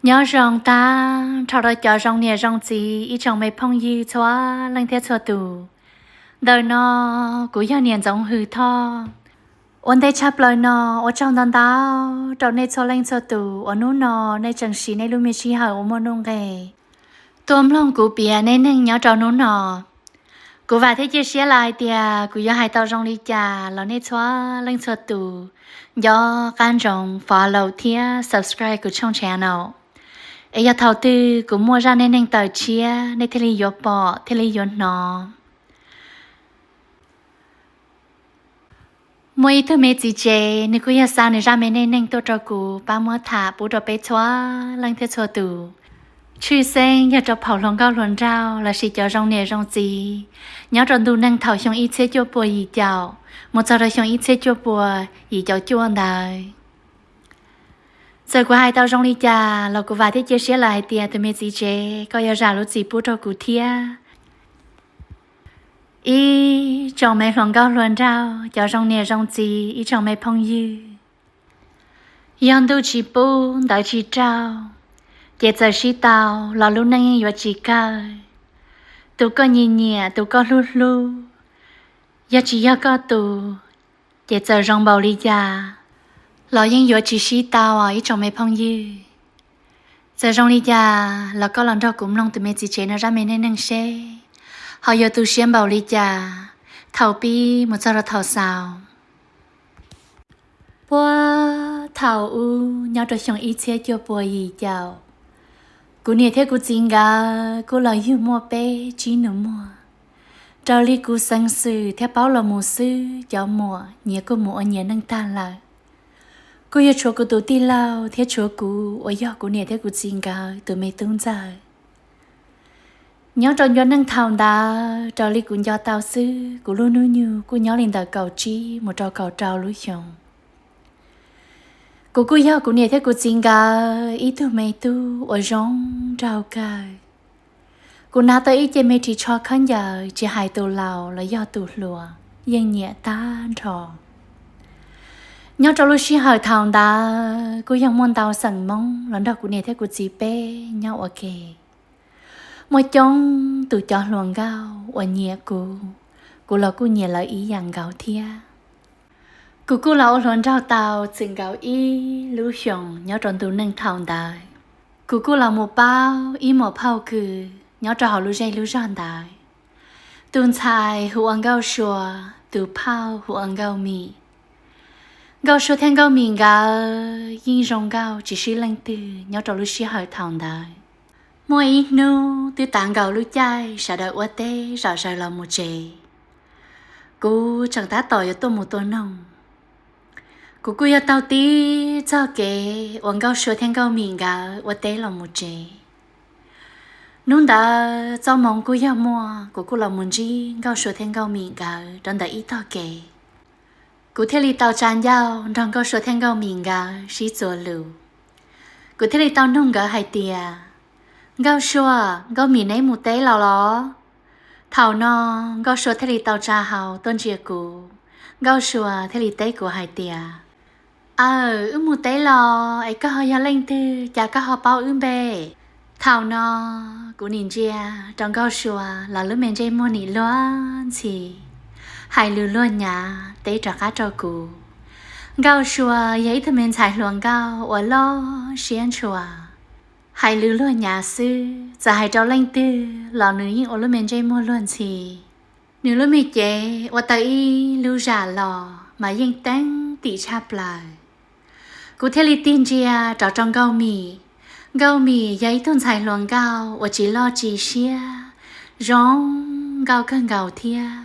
Nyob zoo tag nrho rau cov zoo niam zoo txiv ib tsoom me phooj ywg txhua leej thiab txhua tus. Ntawm no kuv yog niam Ntxoov Hwm Thoj. Ua ntej tshaj plaws no ua tsaug ntau ntau rau nej txhua leej txhua tus uas hnub no nej tseem siv nej lub me sij hawm uas muaj nuj nqis tuaj mloog kuv piav nej neeg nyob rau hnub no. Kuv vam thiab cia siab lawm hais tias kuv yuav hais tau zoo li cas los nej txhua leej txhua tus nco qab ntsoov follow thiab subscribe kuv channel no, es yog thaum twg kuv muaj zaj neej neeg tawm tshiab nej thiaj li yuav pom thiaj li yuav hnov. Muaj ib tug me txiv tsev nws kuj yog xa nws zaj me neej neeg tuaj rau kuv pab muab tham pub rau peb txhua leej thiab txhua tus. Tshwj xeeb yog rau phaum hluas nkauj hluas nraug lossis cov zoo niam zoo txiv nyob rau ntu neej thaum xyoo ib txhiab cuaj puas yim caum mus txog rau xyoo ib txhiab cuaj puas yim caum cuaj ntawd. Txawm kuv hais tau zoo li cas los kuv vam thiab cia siab lawm hais tias tus me txiv tsev koj yuav zam lub txim pub rau kuv thiab. Ib tsoom me hluas nkauj hluas nraug, cov zoo niam zoo txiv, ib tsoom me phooj ywg, yog ntuj tsis pub ntawv tsis raug, ces txawm sib tau los lub neej yeej yuav tsis kawg. Tus koj nyiam nyiam, tus koj hlub hlub, yog tsis yog koj tus, ces txawm zoo npaum li cas los yeej yuav tsis sib tau os ib tsoom me phooj ywg. Txawm zoo li cas los koj los nrog kuv mloog tus me txiv tsev no zaj me neej neeg seb ho yuav tu siab npaum li cas thaum pib mus txog rau thaum xaus. Puag thaum ub nyob rau xyoo ib txhiab cuaj puas yim caum, kuv niam thiab kuv txiv nkawd kuj los yug muaj peb tsib nus muag. Raws li kuv xeev xwm thiab paub los mus xwb cov muam nyias kuj mus ua nyias neej tag lawm. Kuj yog tshuav kuv tus tij laug thiab tshuav kuv uas yog kuv niam thiab kuv txiv nkawd tus me tub ntxawg. Nyob rau ncua neej thaum ntawd raws li kuv nco tau xwb kuv lub hnub nyoog kuj nyob li ntawm kaum tsib mus rau kaum rau lub xyoo. Kuv kuj yog kuv niam thiab kuv txiv nkawd ib tug me tub uas zoo nraug kawg. Kuv hnav tau ib ce me ris tsho khaub ncaws tsis hais tus laus los yog tus hluas yeej nyiam tag nrho. Nyob rau lub sij hawm thaum ntawd kuj yog muaj ntau xeem Hmoob los nrog kuv niam thiab kuv txiv peb nyob ua ke. Muaj coob tus cov hluas nkauj uas nyiam kuv, kuv los kuj nyiam lawv ib yam nkaus thiab. Kuv kuj los ua hluas nraug tau txwm nkaus ib lub xyoos nyob rau ntu neej thaum ntawd. Kuv kuj los mus paub ib muam phauj kws nyob rau hauv lub zej lub zog ntawd. Tus ntxhais hu ua Nkauj Sua, tus phauj hu ua Nkauj Mim. Nkauj Sua thiab Nkauj Mim nkawd yeej zoo nkauj tsis swb leej twg nyob rau lub sij hawm thaum ntawd. Muaj ib hnub twb tav nkaus lub caij sawv daws ua teb zom zaws los mus tsev. Kuv tseem tab tom yuav tuaj mus tua noog. Kuv kuj yog taug tib txoj kev uas Nkauj Sua thiab Nkauj Mim nkawd ua teb los mus tsev. Hnub ntawd txoj hmoov kuj yog muaj, kuv kuj los mus ntsib Nkauj Sua thiab Nkauj Mim nkawd rau ntawm ib tog kev. Kuv thiaj li tau tsa ncauj nrog Nkauj Sua thiab Nkauj Mim nkawd sib txuas lus. Kuv thiaj li tau nug nkawd hais tias, Nkauj Sua, Nkauj Mim, neb mus teb los los? Thaum no Nkauj Sua thiaj li tau tsa hau tuaj ntsia kuv. Nkauj Sua thiaj li teb kuv hais tias, Aw, wb mus teb los es koj ho yog leej twg, cas koj ho paub wb npe? Thaum no kuv nim ntsia rau Nkauj Sua los lub me ntsej muag nim luag ntxhi, hais lus luag nyav teb rov qab rau kuv. Nkauj Sua yog ib tug me ntxhais hluas nkauj uas loj siab ntshua, hais lus luag nyav xwb, txawm hais rau leej twg los nws yeej ua lub me ntsej muag luag ntxhi. Nws lub me cev ua tau ib lub zam los mas yeej teeb tim tshaj plaws. Kuv thiaj li tig ntsia rov rau Nkauj Mim. Nkauj Mim yog ib tug ntxhais hluas nkauj uas tsis loj tsis siab, zoo nkauj kawg nkaus thiab.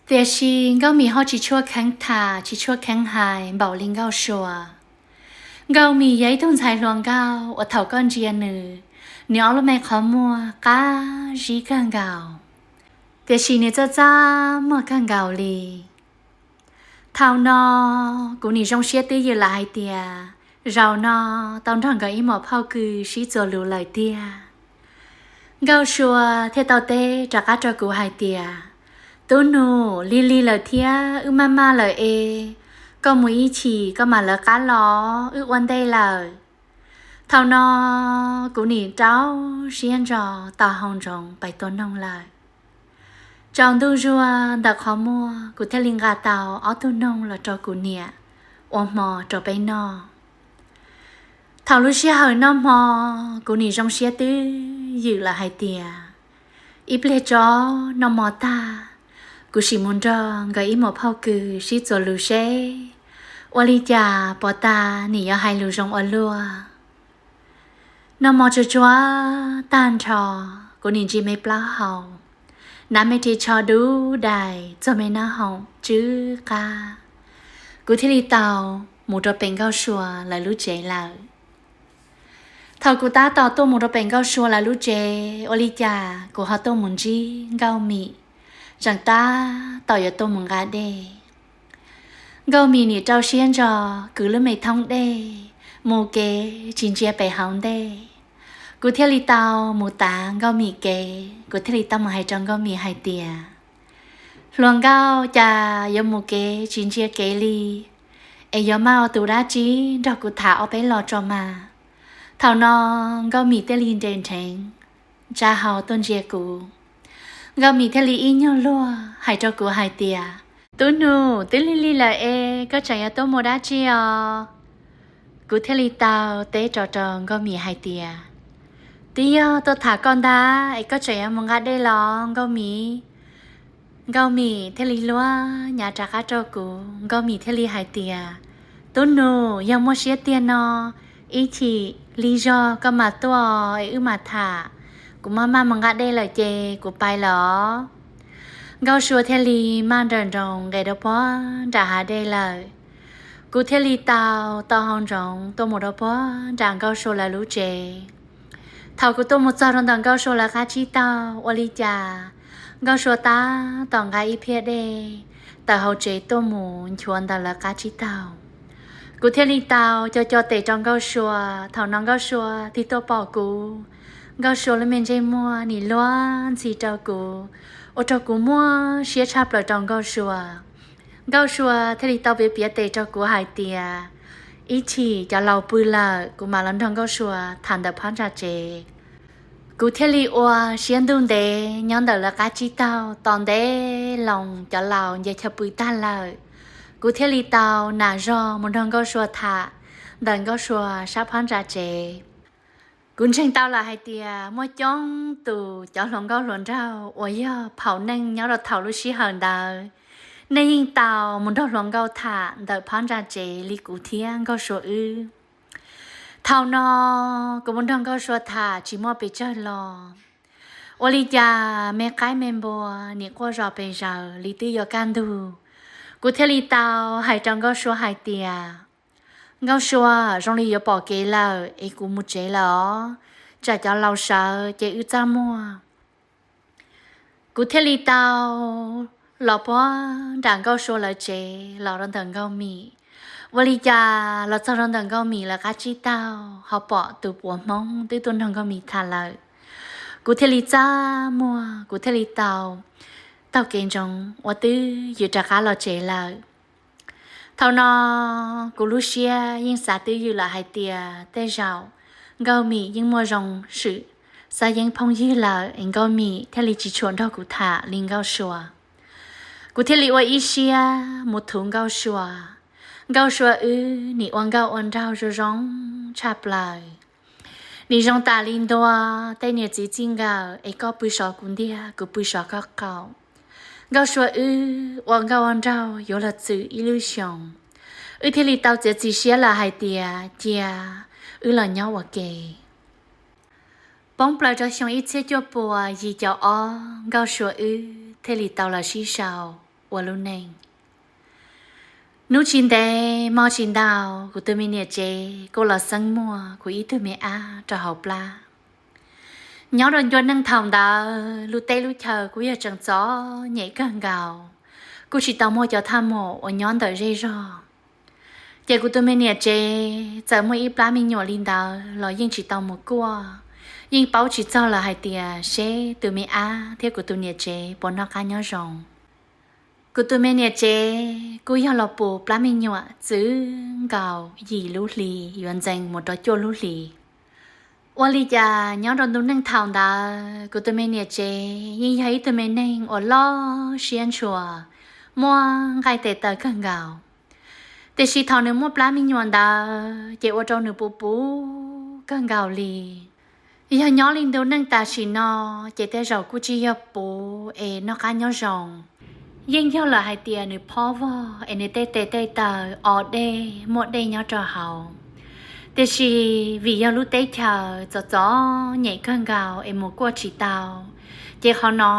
Tiam sis Nkauj Mim ho tsis tshua kheev tham tsis tshua kheev hais npaum li Nkauj Sua. Nkauj Mim yog ib tug ntxhais hluas nkauj uas thaum koj ntsia nws, nws ob lub me qhov muag qab zib kawg nkaus, tiam sis nws txaj txaj muag kawg nkaus li. Thaum no kuv nim zoo siab twj ywm lawm hais tias zaum no tau nrog nkawd ib muam phauj kws sib txuas lus lawm tiag. Nkauj Sua thiaj tau teb rov qab rau kuv hais tias, Tub nus, lig lig lawm thiab wb maj maj lawm es, koj mus ib chim koj mam lawv qab los, wb ua ntej lawm. Thaum no kuv nim rau siab ntso tau hau ntsoov pais tua noog lawm. Tsaus ntuj zuag ntawm qhov muag kuv thiaj li nqa tau ob tug noog los rau kuv niam ua hmo rau peb noj. Thaum lub sij hawm noj hmo, kuv nim zoo siab twb ywm lawm hais tias ib pliag tso noj hmo tag, kuv sim mus nrog nkawd ib muam phauj kws sib txuas lus seb ua li cas pos tas nim yuav hais lus zoo ua luaj. Noj hmo tsuag tsuag tag nrho, kuv nim ntsia me plaub hau, hnav me ris tsho dub dais txog me nab hoom tsw qab, kuv thiaj li tau mus rau pem Nkauj Sua lawv lub tsev lawm. Thaum kuv tab tom tuaj mus rau pem Nkauj Sua lawv lub tsev, ua li cas kuv ho tuaj mus ntsib Nkauj Mim, tseem tab tom yuav tuaj mus nqa dej. Nkauj Mim nim rau siab ntso kwv lub me thoob dej, mus kev tsis ntsia pem hauv ntej. Kuv thiaj li tau mus tav Nkauj Mim kev, kuv thiaj li tau mus hais rau Nkauj Mim hais tias, Hluas nkauj, cas yuav mus kev tsis ntsia kev li, es yuav maj ua tus dab tsi nrog kuv tham ob peb los tso mas. Thaum no Nkauj Mim thiaj li nres nrheev tsa hau tuaj ntsia kuv. Nkauj Mim thiaj li ib nyuag luag hais rau kuv hais tias, Tub nus, twb lig lig lawm es koj tseem yuav tuaj mus dab tsi os? Kuv thiaj li tau teb rov rau Nkauj Mim hais tias, Twb yog tuaj tham koj ntag, es koj tseem yuav mus nqa dej los Nkauj Mim? Nkauj Mim thiaj li luag nyav rov qab rau kuv, Nkauj Mim thiaj li hais tias, Tub nus, yog muaj siab tiag no, ib chim lig zog koj mam tuaj es wb mam tham. Kuv maj maj mus nqa dej lawm ces kuv pais lawm os. Nkauj Sua thiaj li maj nrawm nroos nqes rau puag nram hav dej lawm. Kuv thiaj li tau tau hau ntsoov tuaj mus rau puag nram Nkauj Sua lawv lub tsev. Thaum kuv tuaj mus txog rau ntawm Nkauj Sua lawv qab tsib taug, ua li cas Nkauj Sua tab tom nqa ib phiab dej tawm hauv tsev tuaj mus nchuav ntawm lawv qab tsib taug. Kuv thiaj li tau co co tes rau Nkauj Sua. Thaum no Nkauj Sua tig tuaj pom kuv, Nkauj Sua lub me ntsej muag nim luag ntxhi rau kuv, ua rau kuv muaj siab tshaj plaws rau Nkauj Sua. Nkauj Sua thiaj li tau piav piav tes rau kuv hais tias, Ib chim cov laus pw lawm, kuv mam los nrog Nkauj Sua tham ntawm phab ntsa tsev. Kuv thiaj li ua siab ntuj ntev nyob ntawm lawv qab tsib taug, tos ntev loo cov laus nce chaw pw tag lawm, kuv thiaj li tau nam zog mus nrog Nkauj Sua tham ntawm Nkauj Sua sab phab ntsa tsev. Kuv ntseeg tau lawm hais tias muaj coob tus cov hluas nkauj hluas nraug uas yog phaum neej nyob rau thaum lub sij hawm ntawd, nej yeej tau mus nrog hluas nkauj tham ntawm phab ntsa tsev li kuv thiab Nkauj Sua wb. Thaum no kuv mus nrog Nkauj Sua tham tsis muaj pes tsawg los, ua li cas me qaib me npua nim quaj zom pes zaws li twb yuav kaj ntug. Kuv thiaj li tau hais rau Nkauj Sua hais tias, Nkauj Sua, zoo li yuav pom kev lawm es kuv mus tsev lawm os, tsam cov laus sawv ces wb txaj muag. Kuv thiaj li tau los puag nram Nkauj Sua lawv tsev los rau ntawm Nkauj Mim. Ua li cas los txog rau ntawm Nkauj Mim lawv qab tsib taug ho pom tus puav Hmoob twb tuaj nrog Nkauj Mim tham lawm. Kuv thiaj li txaj muag, kuv thiaj li tau taug kev ntsoov ua twj ywm rov qab los tsev lawm. Thaum no kuv lub siab yeej xav twj ywm lawm hais tias tej zaum Nkauj Mim yeej muaj zoo swm xav yeeb phooj ywg lawm es Nkauj Mim thiaj li tsis tshua nrog kuv tham li Nkauj Sua. Kuv thiaj li ua ib siab mus thuv Nkauj Sua. Nkauj Sua wb nim ua nkauj ua nraug zoo zoo tshaj plaws. Nim zoo tas li ntua tej niam txiv txij nkawm es koj pw sov kuv ntiag, kuv pw sov koj qaum. Nkauj Sua wb ua nkauj ua nraug yuav luag txwm ib lub xyoos. Wb thiaj li tau txiav txim siab lawm hais tias cia wb los nyob ua ke. Poob plaws rau xyoo ib txhiab cuaj puas yim caum ob, Nkauj Sua wb thiaj li tau los sib sau ua lub neej. Hnub tsis ntev hmo tsis ntau, kuv tus me niam tsev kuj los xeeb muaj kuv ib tug me ab rau hauv plab. Nyob rau ncua neej thaum ntawd lub teb lub chaw kuj yog tseem txom nyem kawg nkaus, kuj tsis tau muaj cov thaj maum uas nyob ntawm zej zog. Ces kuv tus me niam tsev txawm muaj ib plab me nyuam li ntawd los yeej tsis tau mus kuaj, yeej paub tsis txog lawm hais tias seb tus me ab thiab kuv tus niam tsev puas noj qab nyob zoo. Kuv tus me niam tsev kuj yog los pum plab me nyuam txwv nkaus yim lub hli yuav ntxeev mus rau cuaj lub hli. Ua li cas nyob rau ntu neej thaum ntawd kuv tus me niam tsev yeej yog ib tug me neeg uas loj siab ntshua, muaj nqaij tes taw kawg nkaus. Tiam sis thaum nws muaj plab me nyuam ntawd ces ua rau nws puv puv kawg nkaus li. Yog nyob li ntu neej tam sim no ces tej zaum kuj tsis yog puv es noj qab nyob zoo, yeej yog lawm hais tias nws phob vog es nws tej tes tej taw o dej muaj dej nyob rau hauv. Tiam sis vim yog lub teb chaws txom txom nyem kawg nkaus es mus kuaj tsis tau, ces qhov no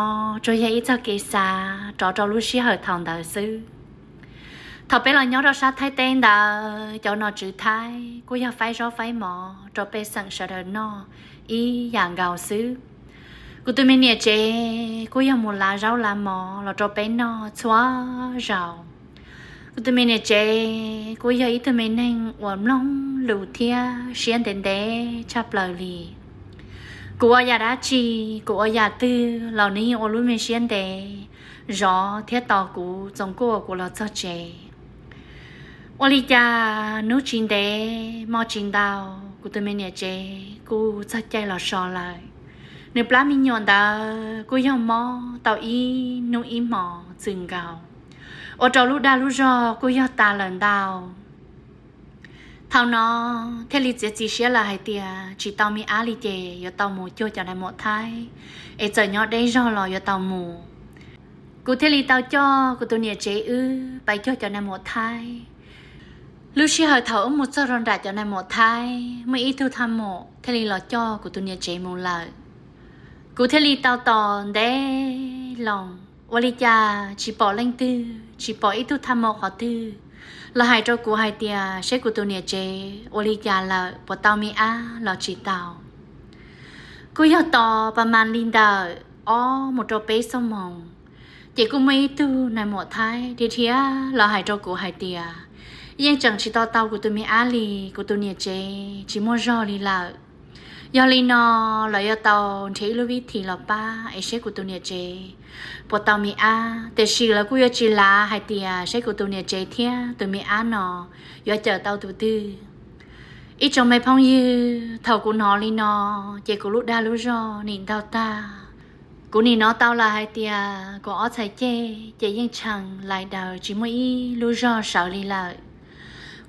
tsuas yog ib txoj kev xav rov rau lub sij hawm thaum ntawd xwb. Thaum peb los nyob rau sab Thaib teb ntawd, cov nom tswv Thaib kuj yog faib zaub faib mov rau pej xeem sawv daws noj ib yam nkaus xwb. Kuv tus me niam tsev kuj yog mus lav zaub lav mov los rau peb noj txhua zaus. Kuv tus me niam tsev kuj yog ib tug me neeg uas mloog lus thiab siab ntev ntev tshaj plaws li. Kuv ua yam dab tsi, kuv ua yam twg los nws yeej ua lub me siab ntev zov thiab tos kuv txoos kuaj uas kuv los txog tsev. Ua li cas hnub tsis ntev hmo tsis ntau, kuv tus me niam tsev kuj txog caij los so lawm. Nws plab me nyuam ntawd kuj yog mob tau ib hnub ib hmos txwm nkaus, ua rau lub dag lub zog kuj yog tas lawm ntau. Thaum no thiaj li txiav txim siab lawm hais tias tsis tau me ab li ces yuav tau mus cuag cov nais muam Thaib, es txawm nyob deb zog los yuav tau mus. Kuv thiaj li tau coj kuv tus niam tsev wb pais cuag cov nais muam Thaib. Lub sij hawm thaum wb mus txog rau nram cov nais muam Thaib, muaj ib tug thaj maum thiaj li los coj kuv tus niam tsev mus lawm. Kuv thiaj li tau tos ntev loo, ua li cas tsis pom leej twg, tsis pom ib tug thaj maum qhov twg los hais rau kuv hais tias seb kuv tus niam tsev ua li cas lawm, puas tau me ab los tsis tau. Kuj yog tos pas mas li ntawm ob mus rau peb xuab moos, ces kuj muaj ib tug nais muam Thaib dhia dhia los hais rau kuv hais tias yeej tseem tsis tau tau kuv tus me ab li, kuv tus niam tsev tsis muaj zog li lawm. Yog li no lawv yuav tau nrhiav ib lub vib thim los pab es seb kuv tus niam tsev puas tau me ab, tiam sis lawv kuj yuav tsis lav hais tias seb kuv tus niam tsev thiab tus me ab no yuav cawm tau tus twg. Ib tsoom me phooj ywg, thaum kuv hnov li no ces kuv lub dag lub zog nim ntaug tag. Kuv nim hnov tau lawm hais tias kuv ob txhais ceg ces yeej tshee lais daws tsis muaj ib lub zog sawv li lawm.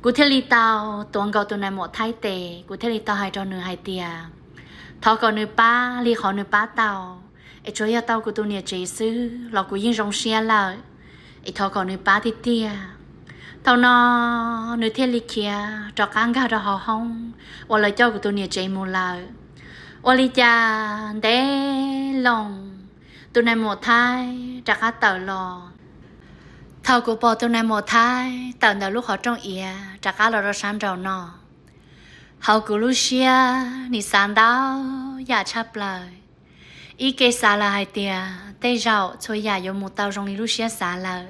Kuv thiaj li tau tuav nkaus tus nais muam Thaib tes, kuv thiaj li tau hais rau nws hais tias thov kom nws pab li qhov nws pab tau, es tsuas yog tau kuv tus niam tsev xwb los kuv yeej zoo siab lawm, es thov kom nws pab tiag tiag. Thaum no nws thiaj li khiav rov qab nkag rau hauv hoob uas lawv coj kuv tus niam tsev mus lawm. Ua li cas ntev loo tus nais muam Thaib rov qab tawm los. Thaum kuv pom tus nais muam Thaib tawm ntawm lub qhov rooj iav rov qab los rau sab nraum no, hauv kuv lub siab nim xav ntau yam tshaj plaws. Ib ke xav lawm hais tias tej zaum txhua yam yuav mus tau zoo li lub siab xav lawm.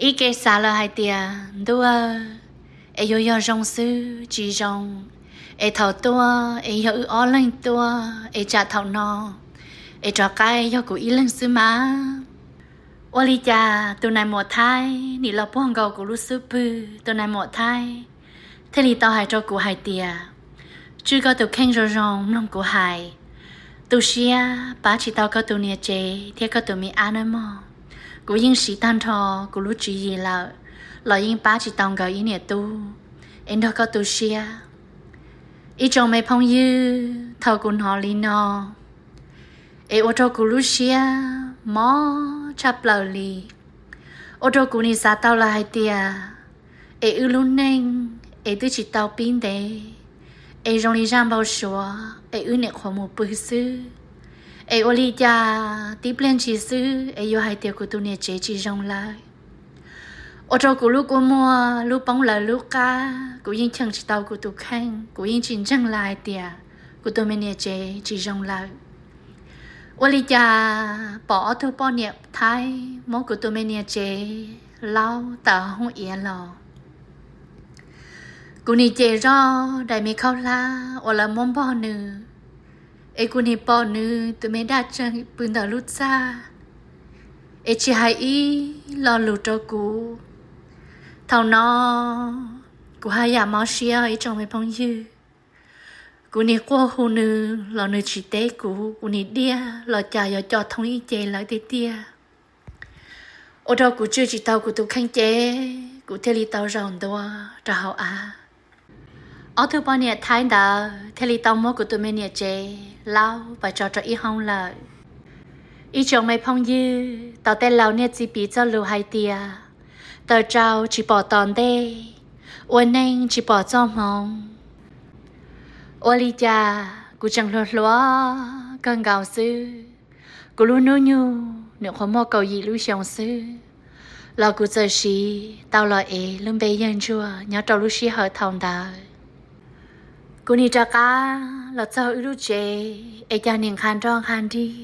Ib ke xav lawm hais tias ntuj, es yuav yog zoo xwb tsis zoo, es thaum tuaj es yog wb ob leeg tuaj es tsam thaum no es rov qab yog kuv ib leeg xwb mas. Ua li cas tus nais muam Thaib nim los puag nkaus kuv lub xub pwg, tus nais muam Thaib thiaj li tau hais rau kuv hais tias, tswj koj tus kheej zoo zoo mloog kuv hais, tu siab pab tsis tau koj tus niam tsev thiab koj tus me ab nawb mog. Kuv yeej siv tag nrho kuv lub tswv yim lawm los yeej pab tsis tau nkawd ib niam tub, es nrog koj tu siab. Ib tsoom me phooj ywg, thaum kuv hnov li no es ua rau kuv lub siab mob tshaj plaws li. Ua rau kuv nim xav tau lawm hais tias es wb lub neej es twb tsis tau pib ntev, es zoo li zaj npau suav es wb nim qhuav mus pw xwb, es ua li cas tib pliag ntshis xwb es yuav hais tias kuv tus niam tsev tsis zoo lawm. Ua rau kuv lub kua muag lub poob lawv lub qab, kuv yeej cheem tsis tau kuv tus kheej, kuv yeej tsis ntseeg lawm hais tias kuv tus me niam tsev tsis zoo lawm. Ua li cas pom ob tug poj niam Thaib muab kuv tus me niam tsev laub tawm hauv hoob iav los. Kuv nim cem zoj daim me khaub hlab uas lawv muab npog nws, es kuv nim pom nws tus me daj tseem pw ntawm lub txaj, es tsis hais ib lo lus rau kuv. Thaum no kuv haj yam mob siab ib tsoom me phooj ywg. Kuv nim quaj hu nws los nws tsis teb kuv, kuv nim diaj los cas yuav co thoob ib ce lawm tiag tiag. Ua rau kuv tswj tsis tau kuv tus kheej ces kuv thiaj li tau zaum ntua rau hauv av. Ob tug poj niam Thaib ntawd thiaj li tau muab kuv tus me niam tsev laub pas tso rau ib hoob lawm. Ib tsoom me phooj ywg, tau tej laus niaj txiv piv txoj lus hais tias, taws tsau tsis pom tom ntej, ua neej tsis pom txoj hmoov. Ua li cas kuv tseem hluas hluas kawg nkaus xwb, kuv lub hnub nyoog nim qhuav muaj kaum yim lub xyoo xwb, los kuv txawm siv tau los ev lub npe Yawg Ntsuag nyob rau lub sij hawm thaum ntawd. Kuv nim rov qab los txog wb lub tsev es cas nim nqha nroj nqha nrig.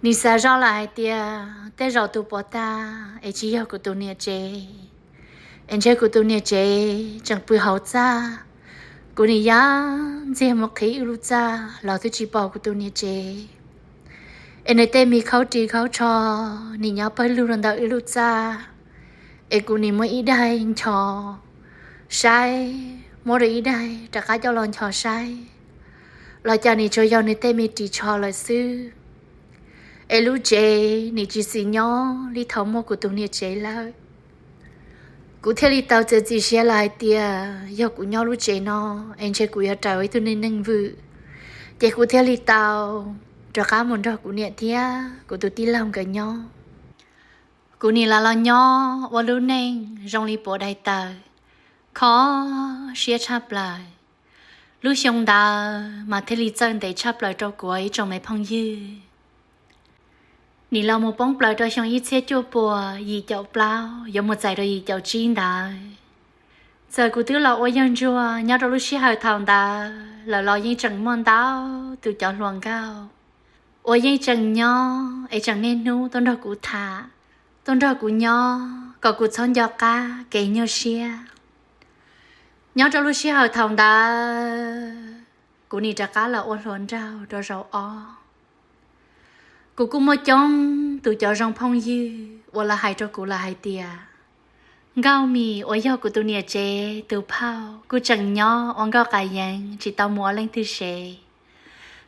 Nim xav zoj lawm hais tias tej zaum tus puav tag es tsis yog kuv tus niam tsev, es ntshe kuv tus niam tsev tseem pw hauv txaj. Kuv nim yaj ntxiag mus qhib wb lub txaj los twb tsis pom kuv tus niam tsev, es nws tej me khaub ris khaub tsho nim nyob pawg lug rau ntawm wb lub txaj. Es kuv nim muab ib daim nchos saib, muab rau ib daim rov qab coj los nchos saib, los cas nim tsuas yog nws tej me ris tsho lawm xwb. Es lub tsev nim tsis xis nyob li thaum muaj kuv tus niam tsev lawm. Kuv thiaj li tau txiav txim siab lawm hais tias yog kuv nyob lub tsev no es ntshe kuv yuav raws ib tug neeg neeg vwm. Ces kuv thiaj li tau rov qab mus nrog kuv niam thiab kuv tus tij laug nkawd nyob. Kuv nim los los nyob ua lub neej zoo li puav daim tawv, kho siab tshaj plaws. Lub xyoo ntawd mas thiaj li txawj ntev tshaj plaws rau kuv ib tsoom me phooj ywg. Nim los mus poob plaws rau xyoo ib txhiab cuaj puas yim caum plaub yuav mus txais rau yim caum tsib ntawd. Txawm kuv twb los ua Yawg Ntsuag nyob rau lub sij hawm thaum ntawd lawm los yeej tseem muaj ntau tus cov hluas nkauj uas yeej tseem nyob es tseem niaj hnub tuaj nrog kuv tham, tuaj nrog kuv nyob kom kuv txhob nco qab kev nyuaj siab. Nyob rau lub sij hawm thaum ntawd kuv nim rov qab los ua hluas nraug rau zaum ob. Kuv kuj muaj coob tus cov zoo phooj ywg uas lawv hais rau kuv lawm hais tias, Nkauj Mim uas yog kuv tus niam tsev tus phauj kuj tseem nyob ua nkauj qas yeev tsis tau mus ua leej twg sev.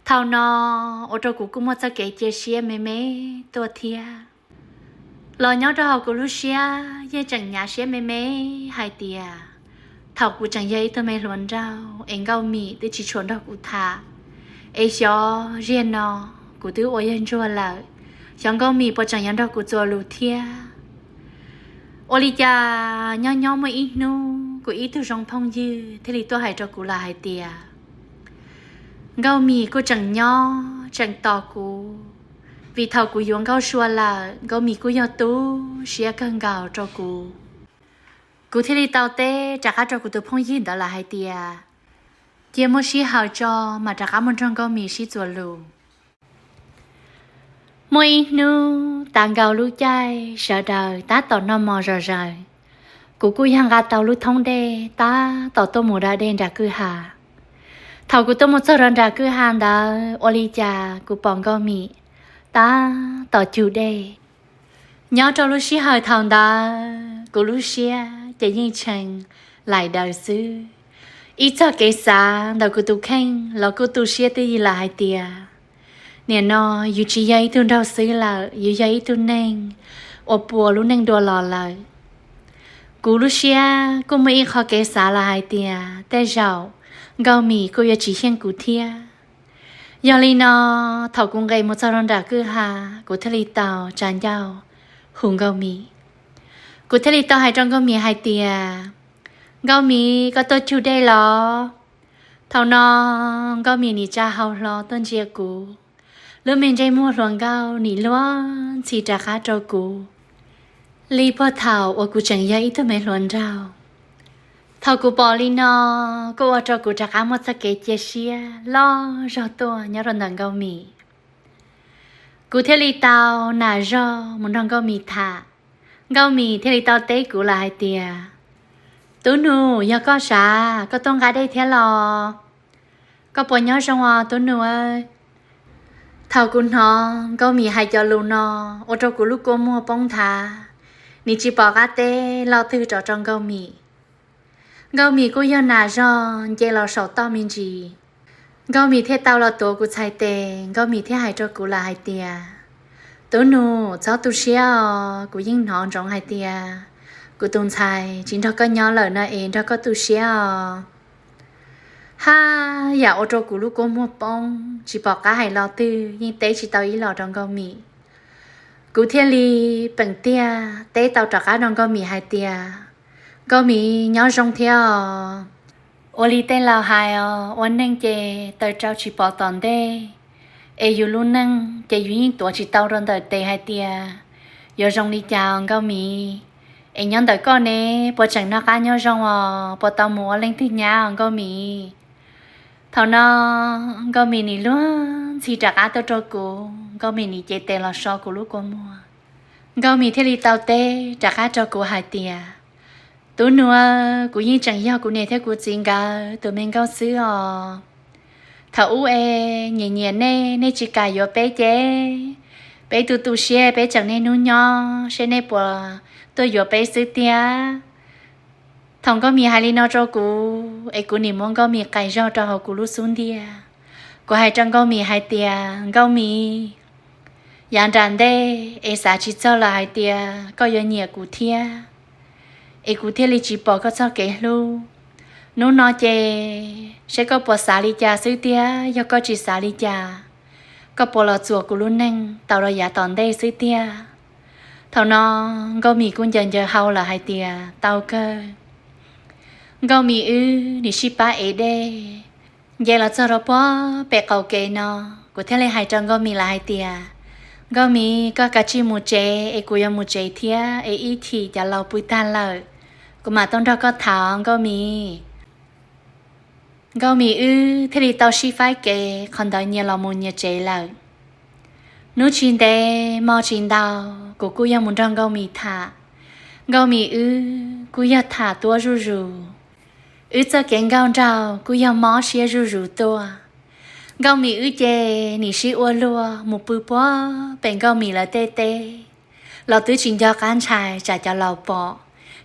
Thaum no ua rau kuv kuj muaj txoj kev cia siab me me tuaj thiab. Los nyob rau hauv kuv lub siab yeej tseem hnyav siab me me hais tias, thaum kuv tseem yog ib tug me hluas nraug es Nkauj Mim twb tsis tshua nrog kuv tham, es xyov ziag no kuv twb ua Yawg Ntsuag lawm, xyov Nkauj Mim puas tseem yuav nrog kuv txuas lus thiab. Ua li cas nyob nyob muaj ib hnub kuv ib tug zoo phooj ywg thiaj li tuaj hais rau kuv lawm hais tias, Nkauj Mim kuj tseem nyob tseem tos kuv, vim thaum kuv yuav Nkauj Sua lawm Nkauj Mim kuj yog tu siab kawg nkaus rau kuv. Kuv thiaj li tau teb rov qab rau kuv tus phooj ywg ntawd lawm hais tias, cia muaj sij hawm tso mas rov qab mus nrog Nkauj Mim sib txuas lus. Muaj ib hnub tas nkaus lub caij sawv daws tab tom noj mov zom zaws, kuv kuj yog nqa tau lub thoob dej tab tom tuaj mus da dej nram kwj ha. Thaum kuv tuaj mus txog rau nram kwj ha ntawd ua li cas kuv pom Nkauj Mim tab tom cug dej. Nyob rau lub sij hawm thaum ntawd kuv lub siab ces yeej tshee laim daws xwb. Ib txog kev xav ntawm kuv tus kheej los kuj tu siab twj ywm lawm hais tias, nim no yus tsis yog ib tug nraug xwb lawm, yus yog ib tug neeg uas puas lub neej dua los lawm. Kuv lub siab kuj muaj ib qho kev xav lawm hais tias tej zaum Nkauj Mim kuj yuav tsis xyeej kuv thiab. Yog li no, thaum kuv nqes mus txog rau nram kwj ha, kuv thiaj li tau tsa ncauj hu Nkauj Mim. Kuv thiaj li tau hais rau Nkauj Mim hais tias, Nkauj Mim, koj tuaj cug dej los? Thaum no Nkauj Mim nim tsa hau hlo tuaj ntsia kuv, lub me ntsej muag hluas nkauj nim luag ntxhi rov qab rau kuv li puag thaum uas kuv tseem yog ib tug me hluas nraug. Thaum kuv pom li no, kuj ua rau kuv rov qab muaj txoj kev cia siab loj zog tuaj nyob rau ntawm Nkauj Mim. Kuv thiaj li tau nam zog mus nrog Nkauj Mim tham. Nkauj Mim thiaj li tau teb kuv lawm hais tias, Tub nus, yog koj sav, koj tuaj nqa dej thiab los? Koj puas nyob zoo os tub nus? Thaum kuv hnov Nkauj Mim hais cov lus no, ua rau kuv lub kua muag poob nthav, nim tsis pom qab teb lo twg rov rau Nkauj Mim. Nkauj Mim kuj yog nam zog nce los saum toj me ntsis, Nkauj Mim thiaj tau los tuav kuv txhais tes, Nkauj Mim thiaj hais rau kuv lawm hais tias, Tub nus, txhob tu siab os, kuv yeej hnov ntsoov hais tias kuv tus ntxhais tsis nrog koj nyob lawm no es nrog koj tu siab os. Haj yam ua rau kuv lub kua muag poob, tsis pom qab hais lo twg, yeej teb tsis tau ib los rau Nkauj Mim. Kuv thiaj li peem tiag teb tau rov qab rau Nkauj Mim hais tias, Nkauj Mim, nyob zoo thiab os. Ua li tej laus hais os, ua neej ces taws rau tsis pom tom ntej, es yus lub neej ces yus yeej tuav tsis tau rau ntawm tes hais tias yuav zoo li cas os Nkauj Mim. Es nyob ntawm koj ne, puas tseem noj qab nyob zoo os, puas tau mus ua leej twg nyab os Nkauj Mim? Thaum no Nkauj Mim nim luag ntxhi rov qab tuaj rau kuv, Nkauj Mim nim cev tes los so kuv lub kua muag. Nkauj Mim thiaj li tau teb rov qab rau kuv hais tias, Tub nus, kuv yeej tseem yog kuv niam thiab kuv txiv nkawd tus me nkauj xwb os. Thaum ub es nyiam nyiam nej, nej tsis kam yuav peb ces peb tu tu siab peb tseem niaj hnub nyob seb nej puas tuaj yuav peb xwb tiag. Thaum Nkauj Mim hais li no rau kuv es kuv nim muab Nkauj Mim qais zog rau hauv kuv lub xub ntiag. Kuv hais rau Nkauj Mim hais tias, Nkauj Mim, yav nram ntej es xav tsis txog lawm hais tias koj yuav nyiam kuv thiab, es kuv thiaj li tsis pom koj txoj kev hlub. Hnub no ces seb koj puas xav li cas xwb tiag, yog koj tsis xav li cas, koj puas los txuas kuv lub neej tau rau yav tom ntej xwb tiag. Thaum no Nkauj Mim kuj ncaws ncaws hau lawm hais tias, Tau kawg. Nkauj Mim wb nim sib pab ev dej, nce los txog rau puag pem qaum kev no, kuv thiaj li hais rau Nkauj Mim lawm hais tias, Nkauj Mim, koj kav tsij mus tsev es kuv yuav mus tsev thiab, es ib chim cov laus pw tag lawm kuv mam tuaj nrog koj tham Nkauj Mim. Nkauj Mim wb thiaj li tau sib faib kev qhov ntawd nyias los mus nyias tsev lawm. Hnub tsis ntev hmo tsis ntau, kuv kuj yog mus nrog Nkauj Mim tham. Nkauj Mim wb kuj yog tham tuab zuj zus, wb txoj kev nkauj nraug kuj yog mob siab zuj zus tuaj. Nkauj Mim wb ces nim sib ua luag mus pw puag pem Nkauj Mim lawv tej teb los twb tsis nco qab ntshai tsam cov laus pom,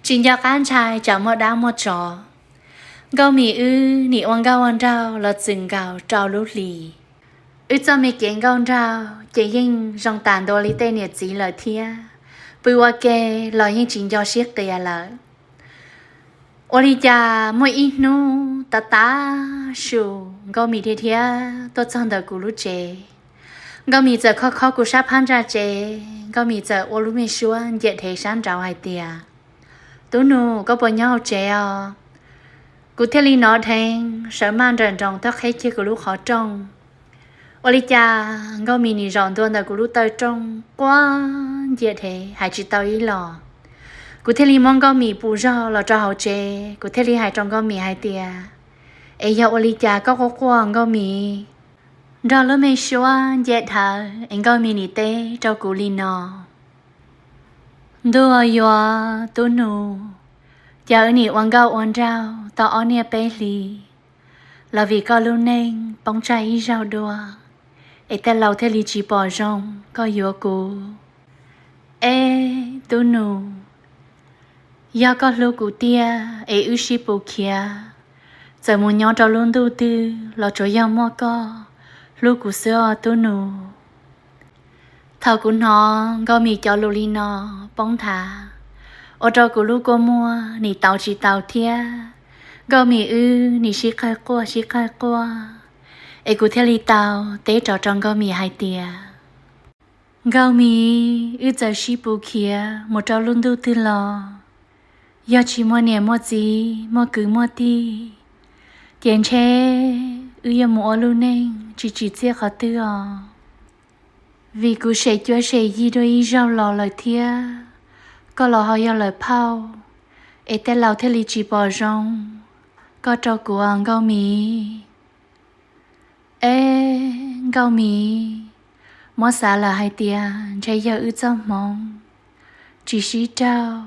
tsis nco qab ntshai tsam muaj dab muaj tsov. Nkauj Mim wb nim ua nkauj ua nraug los txwm nkaus rau lub hlis. Wb txoj me kev nkauj nraug ces yeej zoo tas ntua li tej niam txiv lawm thiab, pw ua ke los yeej tsis nco sib qias lawm. Ua li cas muaj ib hnub tav tav su, Nkauj Mim dhia dhia tuaj txog ntawm kuv lub tsev. Nkauj Mim txawm khob khob kuv sab phab ntsa tsev, Nkauj Mim txawm ua lub me suab ncia dhev sab nraud hais tias, Tub nus, koj puas nyob hauv tsev os? Kuv thiaj li hnov dheev sawv maj nrawm nroos tuaj qheb kiag kuv lub qhov rooj. Ua li cas Nkauj Mim nim zaum ntua ntawm kuv lub taw rooj quaj ncia dhev hais tsis tau ib los. Kuv thiaj li muab Nkauj Mim pus zog los rau hauv tsev, kuv thiaj li hais rau Nkauj Mim hais tias, Es yog ua li cas koj quaj quaj Nkauj Mim? Nrog lub me suab nce dhawv es Nkauj Mim nim teb rau kuv li no, Ntuj yuav tub nus, cas wb nim ua nkauj ua nraug tau ob niaj peb hlis los vim koj lub neej poob tsag ib zaug dua, es tej laus thiaj li tsis pom zoo koj yuav kuv. Eb tub nus, yog koj hlub kuv tiag es wb sib pus khiav, txawm mus nyob rau lub ntuj twg los tsuas yog muaj koj hlub kuv xwb os tub nus. Thaum kuv hnov Nkauj Mim cov lus li no poob nthav, ua rau kuv lub kua muag nim tauv tsis tau thiab. Nkauj Mim wb nim sib qawg quaj sib qawg quaj, es kuv thiaj li tau teb rov rau Nkauj Mim hais tias, Nkauj Mim, wb txawm sib pus khiav mus rau lub ntuj twg los, yog tsis muaj niam muaj txiv muaj kwv muaj tij, ces ntshe wb yuav mus ua lub neej tsis tsim txiaj qhov twg os. Vim kuv sem cuab sem yig dua ib zaug los lawm thiab, koj los ho yog lawv phauj, es tej laus thiaj li tsis pom zoo koj rau kuv os Nkauj Mim. Eb Nkauj Mim, muab xav lawm hais tias ntshe yog wb txoj hmoov tsis sib raug,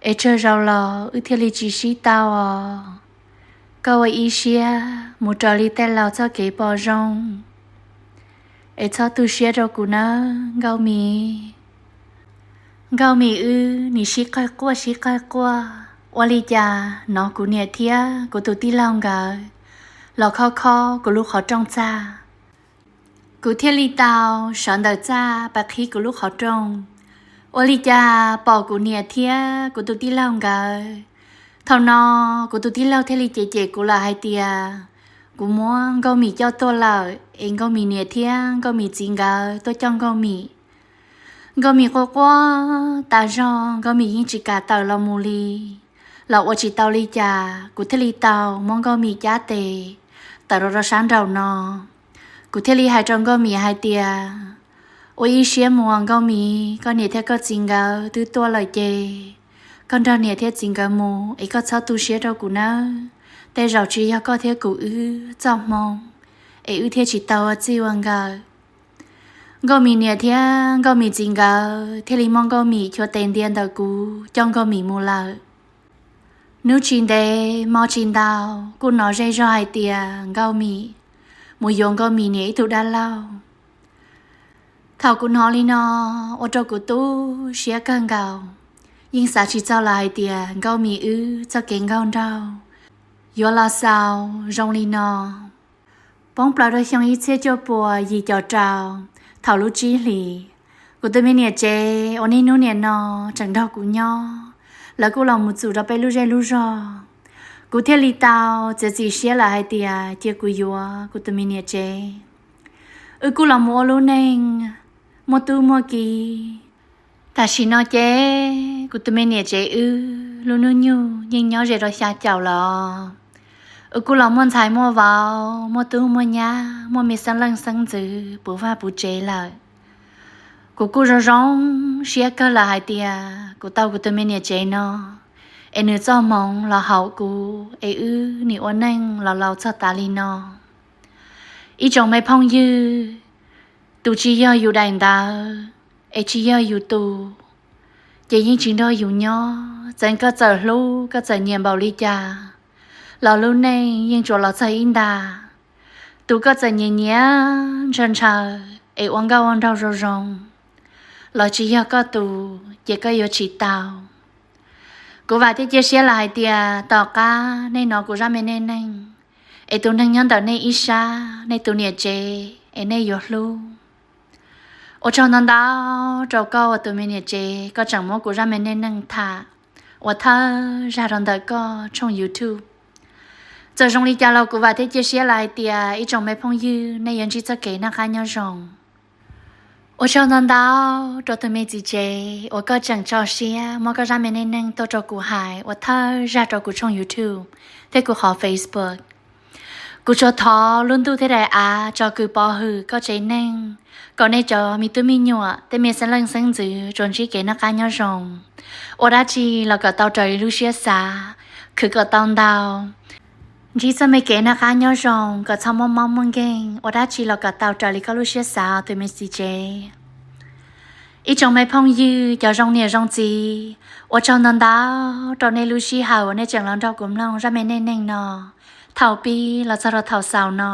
es tsawg zaus los wb thiaj li tsis sib tau os. Koj ua ib siab mus raws li tej laus txoj kev pom zoo, es txhob tu siab rau kuv nawb Nkauj Mim. Nkauj Mim wb nim sib qawg quaj sib qawg quaj, ua li cas hnov kuv niam thiab kuv tus tij laug nkawd los khob khob kuv lub qhov rooj txaj. Kuv thiaj li tau sawv ntawm txaj pais qhib kuv lub qhov rooj. Ua li cas pom kuv niam thiab kuv tus tij laug nkawd. Thaum no kuv tus tij laug thiaj li cem cem kuv lawm hais tias kuv muab Nkauj Mim coj tuaj lawm es Nkauj Mim niam thiab Nkauj Mim txiv nkawd tuaj coj Nkauj Mim. Nkauj Mim quaj quaj tas zog, Nkauj Mim yeej tsis kam tawm los mus li. Los ua tsis tau li cas, kuv thiaj li tau muab Nkauj Mim cab tes tawm rau rau sab nraum no. Kuv thiaj li hais rau Nkauj Mim hais tias, ua ib siab mus Nkauj Mim, koj niam thiab koj txiv nkawd twb tuaj lawm ces koj nrog niam thiab txiv nkawd mus es koj txhob tu siab rau kuv nawb. Tej zaum tsis yog koj thiab kuv wb txoj hmoo es wb thiaj tsis tau ua txij ua nkawm. Nkauj Mim niam thiab Nkauj Mim txiv nkawd thiaj li muab Nkauj Mim chua tes ntia ntawm kuv coj Nkauj Mim mus lawm. Hnub tsis ntev hmo tsis ntau, kuj hnov zej zog hais tias Nkauj Mim mus yuav Nkauj Mim niam ib tug dab laug. Thaum kuv hnov li no, ua rau kuv tu siab kawg nkaus, yeej xav tsis txog lawm hais tias Nkauj Mim wb txoj kev nkauj nraug yuav los xaus zoo li no. Poob plaws rau xyoo ib txhiab cuaj puas yim caum rau, thaum lub tsib hlis, kuv tus me niam tsev uas niaj hnub nim no tseem nrog kuv nyob, lawv kuj los mus txus rau peb lub zej lub zog. Kuv thiaj li tau txiav txim siab lawm hais tias cia kuv yuav kuv tus me niam tsev, wb kuj los mus ua lub neej muaj tub muaj ki. Tam sim no ces kuv tus me niam tsev wb lub hnub nyoog yeej nyob ze rau xya caum lawm. Wb kuj los muaj ntxhais muaj vauv, muaj tub muaj nyab, muaj me xeeb leej xeeb ntxwv puv vaj puv tsev lawm. Kuv kuj zoo zoo siab kawg lawm hais tias kuv tau kuv tus me niam tsev no, es nws txoj hmoov los haum kuv es wb nim ua neej los laus txog tav li no. Ib tsoom me phooj ywg, tus tsis yog yus daim ntawv es tsis yog yus tus, ces yeej tsis nrog yus nyob. Txawm koj txawm hlub koj txawm nyiam npaum li cas los lub neej yeej tsuas los txog ib nta. Tus koj txawm nyiam nyiam ntshaw ntshaw es ua nkauj ua nraug zoo zoo los tsis yog koj tus ces koj yuav tsis tau. Kuv vam thiab cia siab lawm hais tias tom qab nej hnov kuv zaj me neej neeg, es tus neeg nyob ntawm nej ib sab, nej tus niam tsev es nej yuav hlub. Ua tsaug ntau ntau rau koj uas tus me niam tsev koj tseem muab kuv zaj me neej neeg tham ua thawj zaj rau ntawm koj tshooj YouTube. Txawm zoo li cas los kuv vam thiab cia siab lawm hais tias ib tsoom me phooj ywg nej yuav ntsib txoj kev noj qab nyob zoo. Ua tsaug ntau ntau rau tus me txiv tsev uas koj tseem tso siab muab koj zaj me neej neeg tuaj rau kuv hais ua thawj zaj rau kuv tshooj YouTube thiab kuv qhov Facebook. Kuv tsuas thov lub ntuj thiab daim av tso kws pov hwm koj tsev neeg, kom nej cov me tub me nyuam tej me xeeb leej xeeb ntxwv tsuas ntsib kev noj qab nyob zoo. Ua dab tsi los kom tau raws li lub siab xav, khwv kom tau ntau, ntsib txoj me kev noj qab nyob zoo kom txhob muaj mob muaj nkeeg. Ua dab tsi los kom tau raws li koj lub siab xav tus me txiv tsev. Ib tsoom me phooj ywg cov zoo niam zoo txiv, ua tsaug ntau ntau rau nej lub sij hawm uas nej tseem los nrog kuv mloog zaj me neej neeg no thaum pib los txog rau thaum xaus no.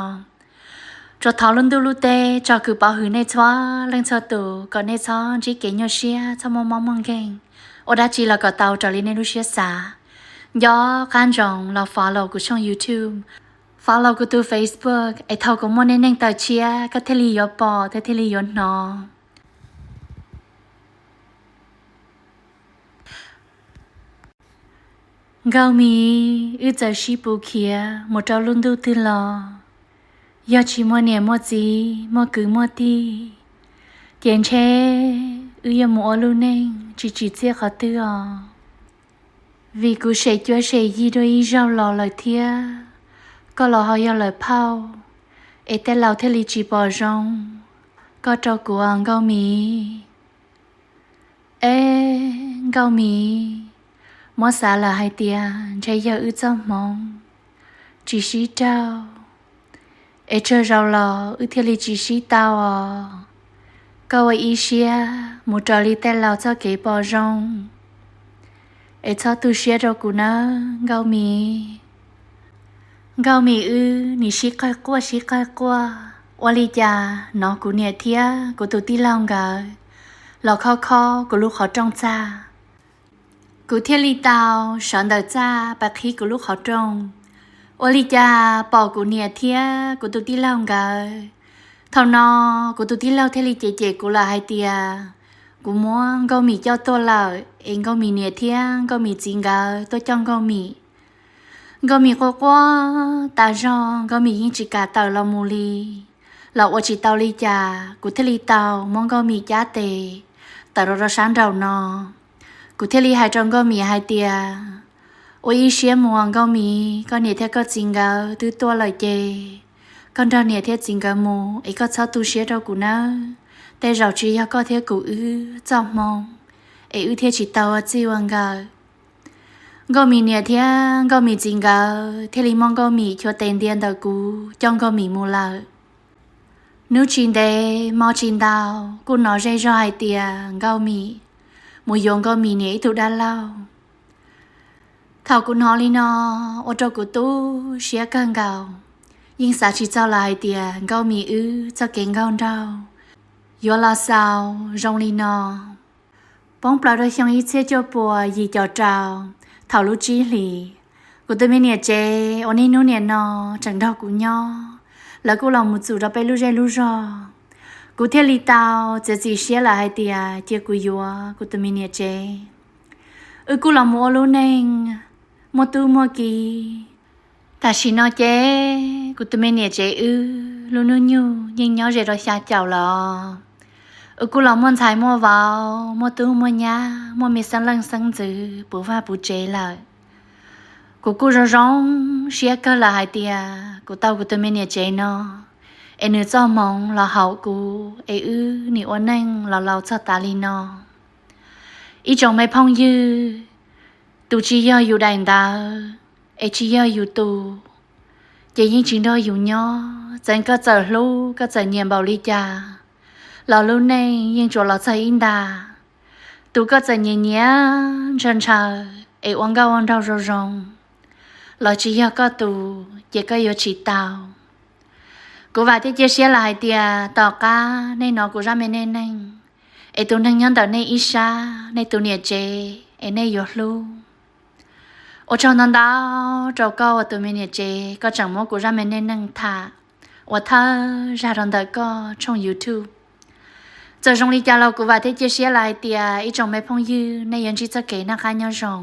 Tsuas thov lub ntuj lub teb tso kws pov hwm nej txhua leej txhua tus kom nej txhob ntsib kev nyuaj siab, txhob muaj mob muaj nkeeg. Ua dab tsi los kom tau raws li nej lub siab xav. Nco qab ntsoov los follow kuv tshooj YouTube, follow kuv tus Facebook es thaum kuv muaj neej neeg tawm tshiab koj thiaj li yuav pom thiab thiaj li yuav hnov. Nkauj Mim, wb txawm sib pus khiav mus rau lub ntuj twg los, yog tsis muaj niam muaj txiv muaj kwv muaj tij, ces ntshe wb yuav mus ua lub neej tsis tsim txiaj qhov twg os. Vim kuv sem cuab sem yig dua ib zaug los lawm thiab, koj los ho yog lawm phauj, es tej laus thiaj li tsis pom zoo koj rau kuv os Nkauj Mim. Eb Nkauj Mim, muab xav lawm hais tias ntshe yog wb txoj hmoov tsis sib raug, es tsawg zaus los wb thiaj li tsis sib tau os. Koj ua ib siab mus raws li tej laus txoj kev pom zoo, es txhob tu siab rau kuv nawb Nkauj Mim. Nkauj Mim wb nim sib qawg quaj sib qawg quaj, ua li cas hnov kuv niam thiab kuv tus tij laug nkawd los khob khob kuv lub qhov rooj txaj. Kuv thiaj li tau sawv ntawm txaj pais qhib kuv lub qhov rooj. Ua li cas pom kuv niam thiab kuv tus tij laug nkawd. Thaum no kuv tus tij laug thiaj li cem cem kuv lawm hais tias kuv muab Nkauj Mim coj tuaj lawm es Nkauj Mim niam thiab Nkauj Mim txiv nkawd tuaj coj Nkauj Mim. Nkauj Mim quaj quaj tas zog, Nkauj Mim yeej tsis kam tawm los mus li, los ua tsis tau li cas kuv thiaj li tau muab Nkauj Mim cab tes tawm rau rau sab nraum no. Kuv thiaj li hais rau Nkauj Mim hais tias, ua ib siab mus Nkauj Mim, koj niam thiab koj txiv nkawd twb tuaj lawm ces koj nrog niam thiab txiv nkawd mus es koj txhob tu siab rau kuv nawb. Tej zaum tsis yog koj thiab kuv wb txoj hmoo es wb thiaj tsis tau ua txij ua nkawm. Nkauj Mim niam thiab Nkauj Mim txiv nkawd thiaj li muab Nkauj Mim chua tes ntia ntawm kuv coj Nkauj Mim mus lawm. Hnub tsis ntev hmo tsis ntau, kuv hnov zej zog hais tias Nkauj Mim mus yuav Nkauj Mim niam ib tug dab laug. Thaum kuv hnov li no, ua rau kuv tu siab kawg nkaus, yeej xav tsis txog lawm hais tias Nkauj Mim wb txoj kev nkauj nraug yuav los xaus zoo li no. Poob plaws rau xyoo ib txhiab cuaj puas yim caum rau, thaum lub tsib hlis, kuv tus me niam tsev uas niaj hnub nim no tseem nrog kuv nyob, lawv kuj los mus txus rau peb lub zej lub zog. Kuv thiaj li tau txiav txim siab lawm hais tias cia kuv yuav kuv tus me niam tsev, wb kuj los mus ua lub neej muaj tub muaj ki. Tam sim no ces kuv tus me niam tsev wb lub hnub nyoog yeej nyob ze rau xya caum lawm. Wb kuj los muaj ntxhais muaj vauv, muaj tub muaj nyab, muaj me xeeb leej xeeb ntxwv puv vaj puv tsev lawm. Kuv kuj zoo zoo siab kawg lawm hais tias kuv tau kuv tus me niam tsev no, es nws txoj hmoov los haum kuv es wb nim ua neej los laus txog tas li no. Ib tsoom me phooj ywg, tus tsis yog yus daim ntawv, es tsis yog yus tus, ces yeej tsis nrog yus nyob. Txawm koj txawm hlub koj txawm nyiam npaum li cas los lub neej yeej tsuas los txog ib nta. Tus koj txawm nyiam nyiam ntshaw ntshaw es ua nkauj ua nraug zoo zoo los tsis yog koj tus ces koj yuav tsis tau. Kuv vam thiab cia siab lawm hais tias tom qab nej hnov kuv zaj me neej neeg, es tus neeg nyob ntawm nej ib sab, nej tus niam tsev, es nej yuav hlub. Ua tsaug ntau ntau rau koj uas tus me niam tsev koj tseem muab kuv zaj me neej neeg tham ua thawj zaj rau ntawm koj tshooj YouTube. Txawm zoo li cas los kuv vam thiab cia siab lawm hais tias ib tsoom me phooj ywg nej yuav ntsib txoj kev noj qab nyob zoo.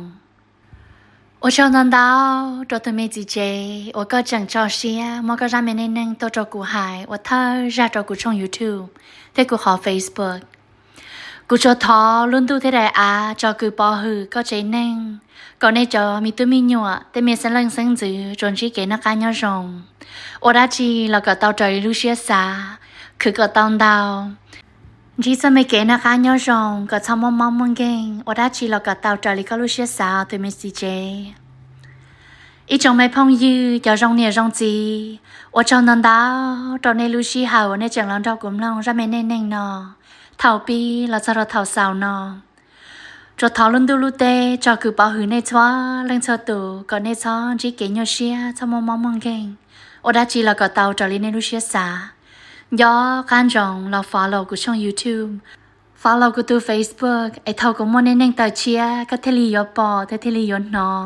Ua tsaug ntau ntau rau tus me txiv tsev uas koj tseem tso siab muab koj zaj me neej neeg tuaj rau kuv hais ua thawj zaj rau kuv tshooj YouTube thiab kuv qhov Facebook. Kuv tsuas thov lub ntuj thiab daim av tso kws pov hwm koj tsev neeg, kom nej cov me tub me nyuam tej me xeeb leej xeeb ntxwv tsuas ntsib kev noj qab nyob zoo. Ua dab tsi los kom tau raws li lub siab xav, khwv kom tau ntau. Ntsib txoj me kev noj qab nyob zoo kom txhob muaj mob muaj nkeeg, ua dab tsi los kom tau raws li koj lub siab xav tus me txiv tsev. Ib tsoom me phooj ywg cov zoo niam zoo txiv, ua tsaug ntau ntau rau nej lub sij hawm uas nej tseem los nrog kuv mloog zaj me neej neeg no thaum pib los txog rau thaum xaus no. Tsuas thov lub ntuj lub teb tso kws pov hwm nej txhua leej txhua tus kom nej txhob ntsib kev nyuaj siab, txhob muaj mob muaj nkeeg, ua dab tsi los kom tau raws li nej lub siab xav. Nco qab ntsoov los follow kuv tshooj YouTube, follow kuv tus Facebook es thaum kuv muaj neej neeg tawm tshiab koj thiaj li yuav pom thiab thiaj li yuav hnov.